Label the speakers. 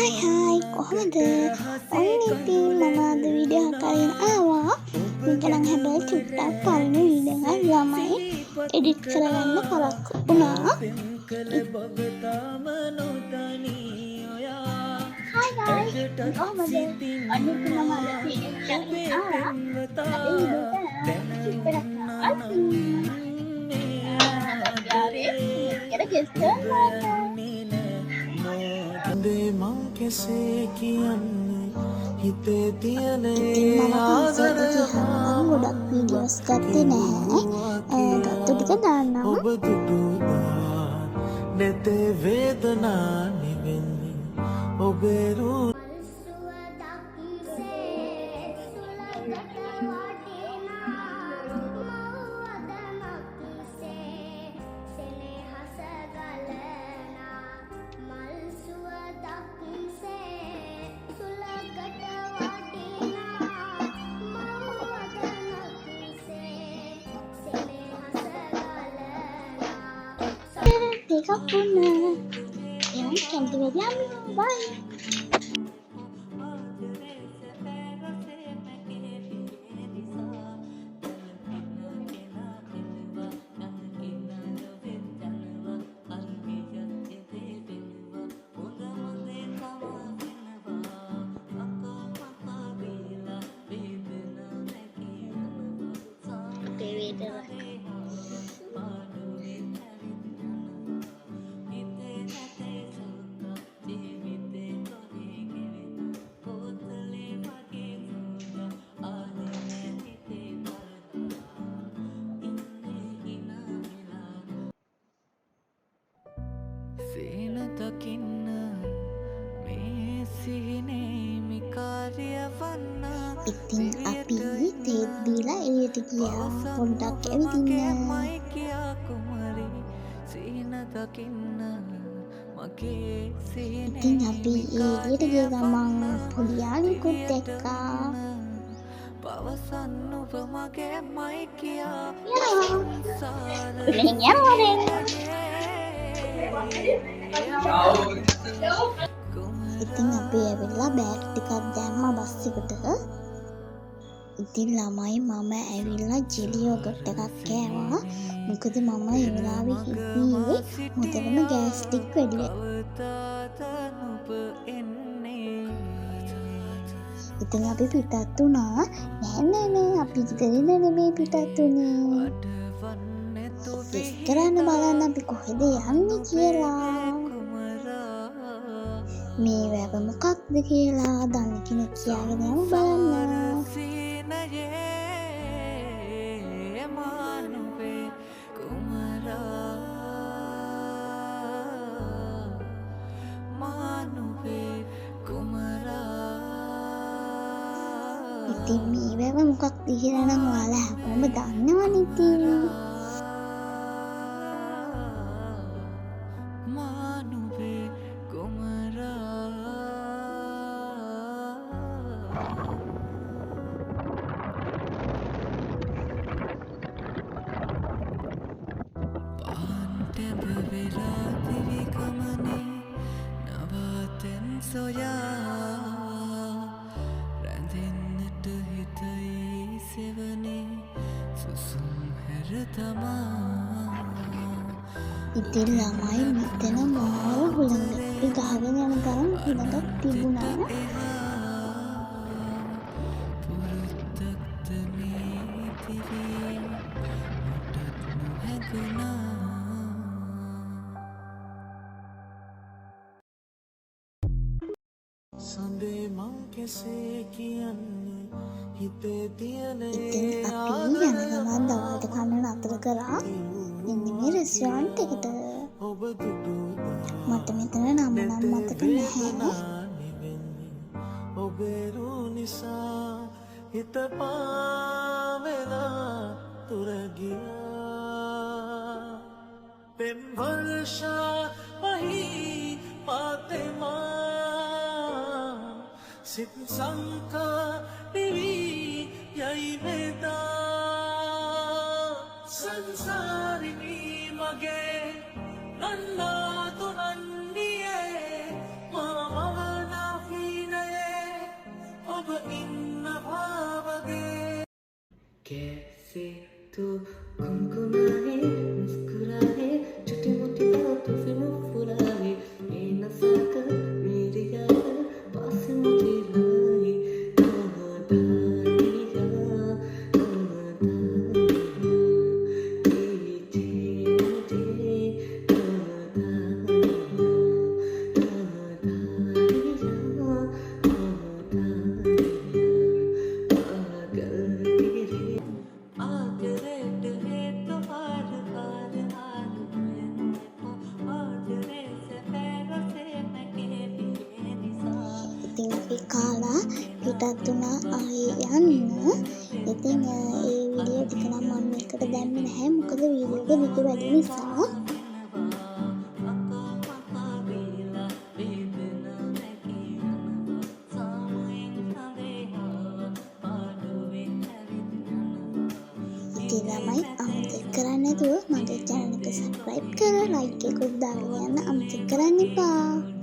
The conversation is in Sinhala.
Speaker 1: හායි හායි, කොහොමද? ඔන්න ඉතින් මම අද වීඩියෝ එකක් අරගෙන ආවා. මේක නම් හැබැයි චුට්ටක් පරණ වීඩියෝ එකක්. ළමයි එඩිට් කරගන්න පරක්කු වුණා. හායි ගායිස්, කොහොමද? ඔන්න ඉතින් මම අද වීඩියෝ එකක් අරගෙන ආවා. අද වීඩියෝ එක ට්‍රිප් එකක් ආවා. අද අපි ආවේ මෙච්චර ගෙස්ට් වලට.
Speaker 2: මං කෙසේ කියන්නේ හිතේ තියෙන
Speaker 1: ඉතින් මම පන්සලට ගියාම නම් ගොඩක් වීඩියෝස් ගත්තේ නැහැ. ගත්ත ටික දාන්නම්.
Speaker 2: ඔබ දුටුදා නැතේ වේදනා නිවෙන්නේ ඔබේ රූ
Speaker 1: ටිකක් වුණ. එහෙනම් කැමති වෙදී හම්බෙමු. බයි. අපේ වේදරක්.
Speaker 2: සීන දකින්න මේ සිහිනේ මිකාරිය වන්න.
Speaker 1: ඉතින් අපි තේත් බීලා එළියට ගියා පොඩ්ඩක් ඇවිදින්න.
Speaker 2: මයි කියා කුමරි සීන දකින්න මගේ සිහිනේ.
Speaker 1: ඉතින් අපි ඒ එළියට ගිය ගමන් පොඩි යාළුවෙකුත් දැක්කා.
Speaker 2: පවසන්න ඔබ මගේ මයි කියා.
Speaker 1: යනවා. මෙහෙන් යනවා දැන්. ඉතින් අපි ඇවිල්ලා බෑග් ටිකක් දැම්මා බස් එකට. ඉතින් ළමයි, මම ඇවිල්ලා ජෙලි යෝගට් එකක් කෑවා. මොකද මම ඒ වෙලාවේ හිටියේ හොඳටම ගෑස්ට්‍රික් වැඩි වෙලා.
Speaker 2: කවදාද නුඹ එන්නේ?
Speaker 1: ඉතින් අපි පිටත් වුණා. නෑ නෑ නෑ, අපි ගෙදරින් නෙමෙයි පිටත් වුණේ.
Speaker 2: අඩවන්නේ
Speaker 1: ගෙස් කරන්න බලන්න අපි කොහෙද යන්නේ කියලා.
Speaker 2: කුමරා.
Speaker 1: මේ වැව මොකක්ද කියලා දන්න කෙනෙක් කියාගෙන යමු බලන්න.
Speaker 2: සීනයේ මානුවේ කුමරා, මානුවේ කුමරා.
Speaker 1: ඉතින් මේ වැව මොකක්ද කියලා නම් ඔයාලා හැමෝම දන්නවනේ ඉතින්.
Speaker 2: මානුවේ කුමරා. පාන් ටැඹ වෙලා දිවි ගමනේ නවාතැන් සොයා රැඳෙන්නට හිතයි සෙවනේ සුසුම් හැර තමා.
Speaker 1: ඉතින් ළමයි, මෙතන මාර හුළඟ. අපි ගහගෙන යන තරම් හුළඟක් තිබුණා.
Speaker 2: පුරුද්දක්ද මේ දිවි මටත් නොහැඟුණා. සඳේ මං කෙසේ කියන්නේ හිතේ තියෙන
Speaker 1: ඉතින් අපි යන ගමන් දවල්ට කන්න නතර කරා. මෙන්න මේ රෙස්ටෝරන්ට් එකට.
Speaker 2: ඔබ දුටුදා
Speaker 1: මට මෙතන නම නම් මතක නැහැ.
Speaker 2: නිවෙන්නේ ඔබේ රූ නිසා හිත පාවෙලා තුර ගියා. පෙම් වර්ෂා පහි පාතෙමා සිත් සංකා නිවී යයි වෙදා. සංසාරිනී මගේ නන්නා තුනන්නියේ මා මවනා. कैसे तू गुनगुनाए, मुस्कुराए, छोटी मोटी बातों से मुस्कुराए, ये नजाकत मेरे यार पास मुझे लाए। नादानियाँ, नादानियाँ, कीजिए मुझे नादानियाँ, नादानियाँ, नादानियाँ, पागल तेरे। आज रेट है तो हार हार हार आज रे से पैरों से मैं के भी निसार।
Speaker 1: ඉතින් අපි කාලා පිටත් වුණා ආයේ යන්න. ඉතින් ඒ වීඩියෝ ටික නම් මම මේකට දැම්මේ නැහැ. මොකද වීඩියෝ එක දිග වැඩි නිසා. ඉතින් ළමයි, අමතක කරන්නේ නැතුව මගේ චැනල් එක සබ්ස්ක්‍රයිබ් කරලා ලයික් එකකුත් දාගෙන යන්න අමතක කරන්න එපා.